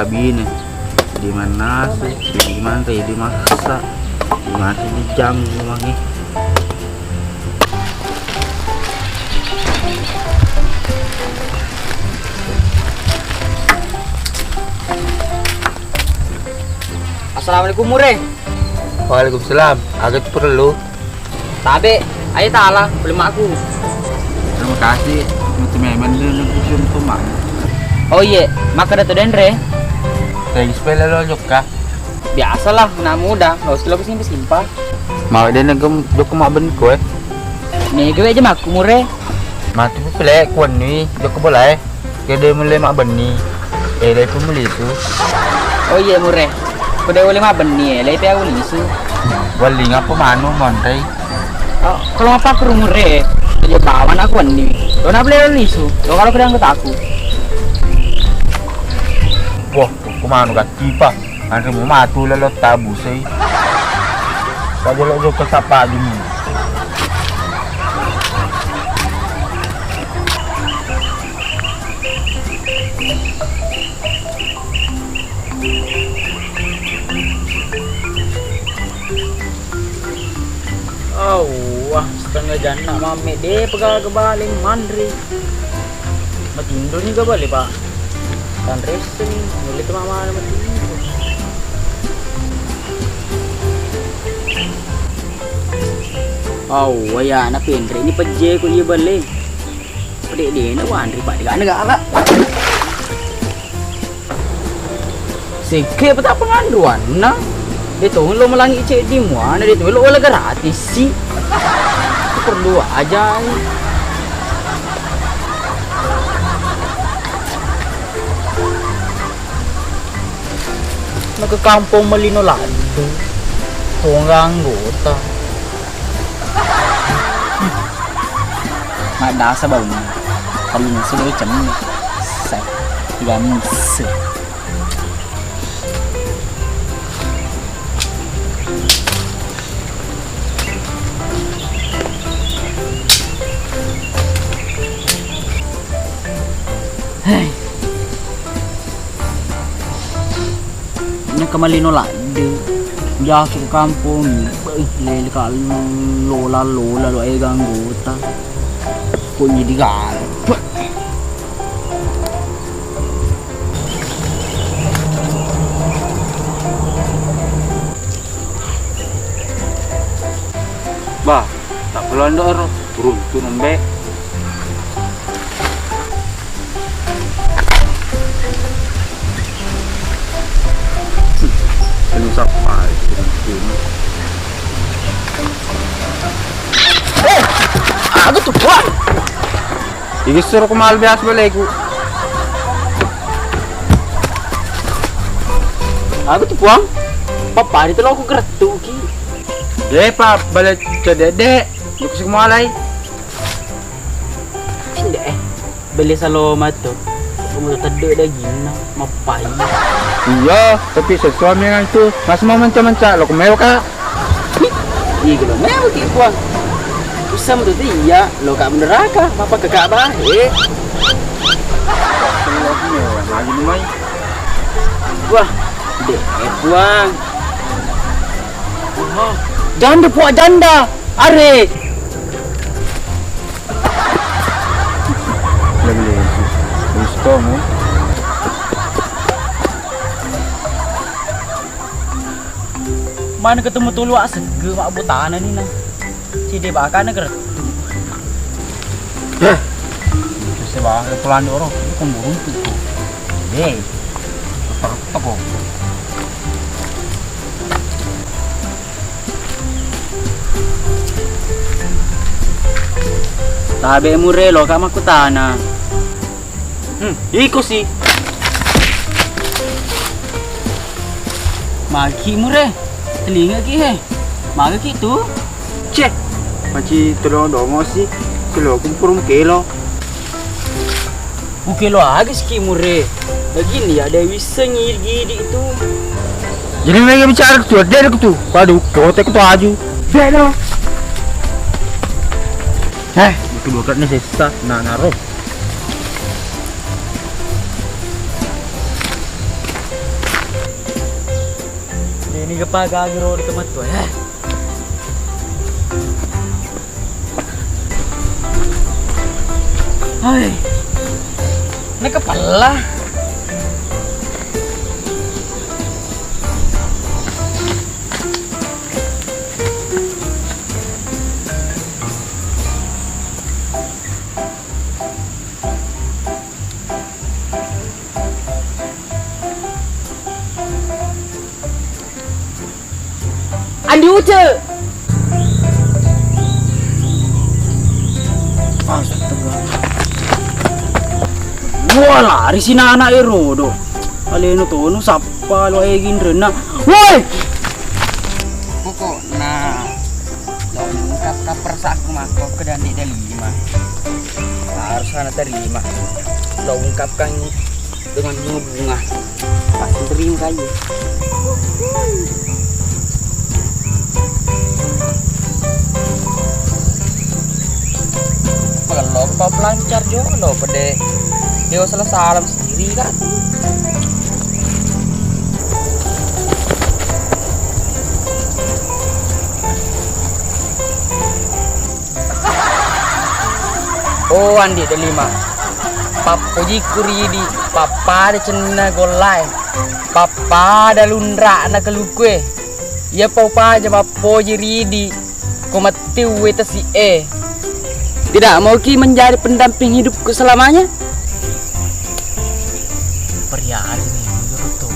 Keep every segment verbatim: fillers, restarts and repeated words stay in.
Bine, di mannasu, di manre, di massa, di matu di jam, di mange. Assalamualaikum, Mure. Waalaikumsalam. Aga tu perlu? Tabe, ayo tala, beli makku. Terima kasih. Mutu memang lu nunggu tu mak. Oh iye, makkeda to denre. Thanks pele lo jokka. Biasalah, anak muda, lo sih lo simpa-simpa. Mau deh nengkem jokka mak ben koe. Nih, gue aja makku, Mure. Matu pele kuanni jokka bola e. Kede mulle mabbenni, elai pi mulisu. Oh iye, Mure. Ko de ulle mabbenni, elai pi ulisu. Welling apa manu monrei? Oh, kalau apa ke Mure? Jadi bawa aku wenni. Lo nak beli lisu. Lo kalau kedang aku. Wah, ko manu gatipa. Anre mu matu lelo tabusei. Pajolo jokka sapa jumi. Awwah, setengah janna mamme de pegaga bale manre. Matinro ni ga bale, Pak. Tanresseng, nulle tu mama matinro. Awwah, ya na penre ni pejje ko iye bale. Pede dena wanre, Pak, de gana gala. Sekke peta penganduanna. De to lo melangi ceddi muana, de to lo wala gratis si. Perlu aja. Nake kampong melino ladde. Tongga anggota. Maddasa baunna. Paling seru cemmi. Sai. Tiga misi. Hei. Naka malino ladde. Jasu ke kampong. Beuh, lele ka lola-lola lo ega anggota. Ko jadi galak. Bah, tak perlu ando ero. Beruntung embe. Penuh sapa itu? Eh, aku tuh, Bang. Iki suruh ku mal biasa baleku. Aku tuh, Bang. Papa itu lo aku keretuki. Eh, Pak, balik ke Dede. Lu kasih malai. Ndeq, eh. Belle salo mato. Kamu tedde daginna, mappai. Iya, tapi sesuami itu masih mau mencak-mencak lo kemeo, Kak. Ih, gelo meo ki, Puang. Usah metu iya, lo Kak beneraka, apa ke Kak bah, eh. Lagi mai. Wah, deh, eh, Puang. Wah, janda, Puang, janda. Are. Lebih lucu. Lucu kamu. Mana ketemu tulu asegge mak butana ni nah. Cide bakana geretu. Heh. Sebab pulang doro, itu kan burung tuh. Hei. Toko. Tabe mure lo ka makkutana. Hmm, iko si. Magi mure, telinga ki he. Maga ki tu? Ceh, maci tolong dongo si. Selo kumpurung kelo. Ukelo aga siki mure. Lagi ni ada wissengi gidi tu. Jadi mereka bicara ketua dia ada ketu. Waduh, kotek ketu aju. Dia lo. Eh, kedua kat ni sesa, nah naro. Ini gepa gagi ro di temat tua ya. Hai. Ini kepala. Andi Uce. Astaga. Wah, lari si nana erodo. Aleno tono sappa lo egi nrenna. Woi! Pokokna lo ungkap perasaanku mako ke Andi Delima. Harus ana terima. Lo ungkapkan dengan bunga-bunga. Pasti terima aja. Kalau lupa pelancar jolo pede. Dia salah salam sendiri kan. Oh, Andi Delima. Pappojikku ridi, pappada cenna gollae, pappada lunra'na kelukue. Iya pau paja mappoji ridi, ko mattiuwe tasi'e. Tidak mauki menjadi pendamping hidupku selamanya? Periari ni, menurut tu.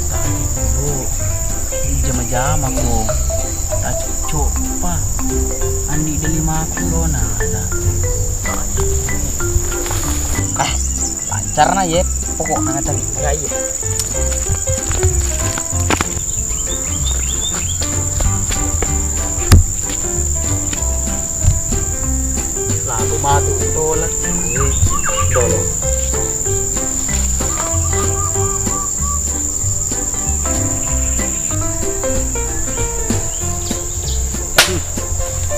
Tadi bu, jama-jama ko. Tak cocok pa. Andi Delima aku lo nada. Ah, lancar na ye. Pokokna cari. Ya iya. Lagu matu tolak dolo.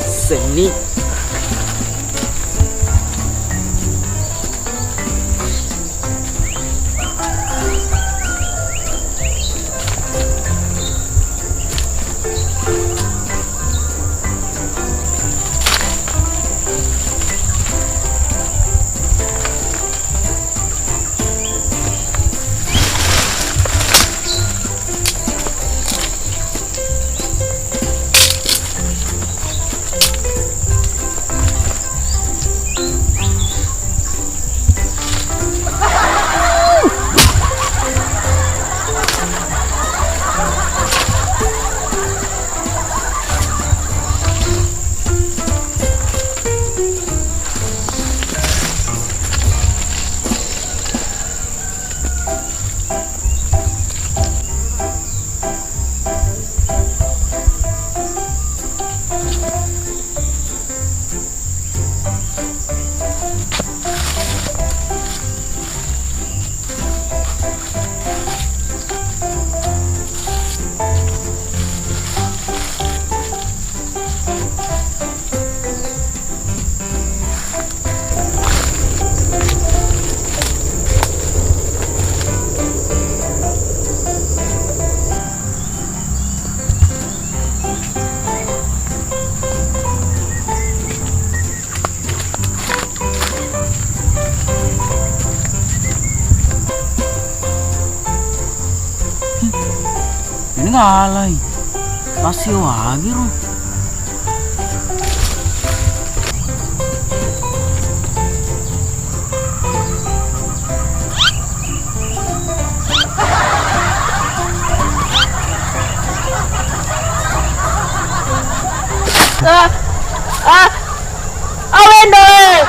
Seni. Ini ngalai. Pasti wagi ro. Ah, ah, awendo, eh.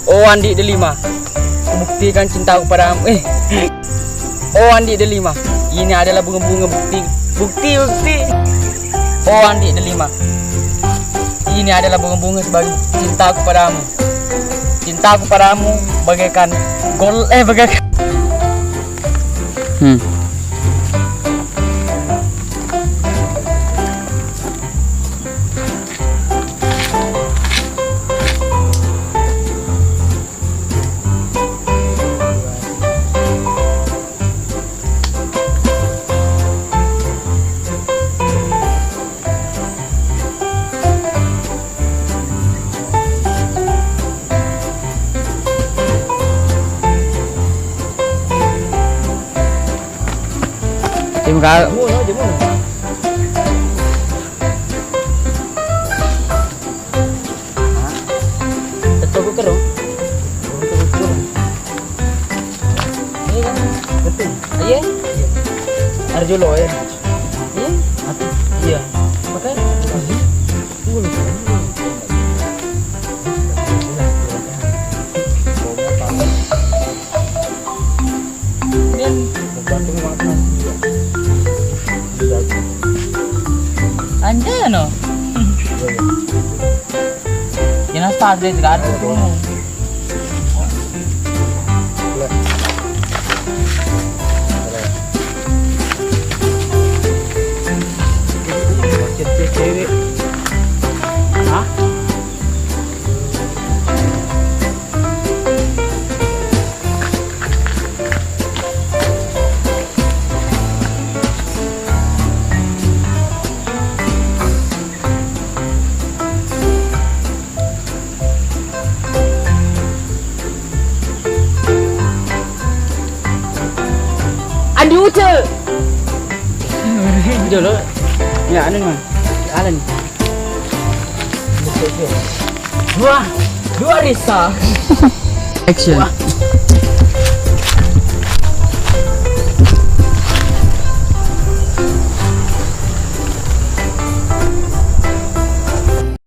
Oh, Andi Delima, kubuktikan cintaku padamu. Eh. Oh, Andi Delima, ini adalah bunga-bunga bukti, bukti, bukti. Oh, Andi Delima, ini adalah bunga-bunga sebagai cintaku padamu. Cintaku padamu bagaikan gol, eh, bagaikan. Hmm. Enggak. Jamu no, jamu no. Hah? Tetto ku kero. Tetto ku kero. Iya kan? Betul. Iya. Arjo lo ya. Iya. Iya. Makanya. Anjay no. Kena start deh, tidak ada. Hah? Andi Uce. Jolo. Ya, anu, Man. Alan. Dua, dua Risa. Action. Wah.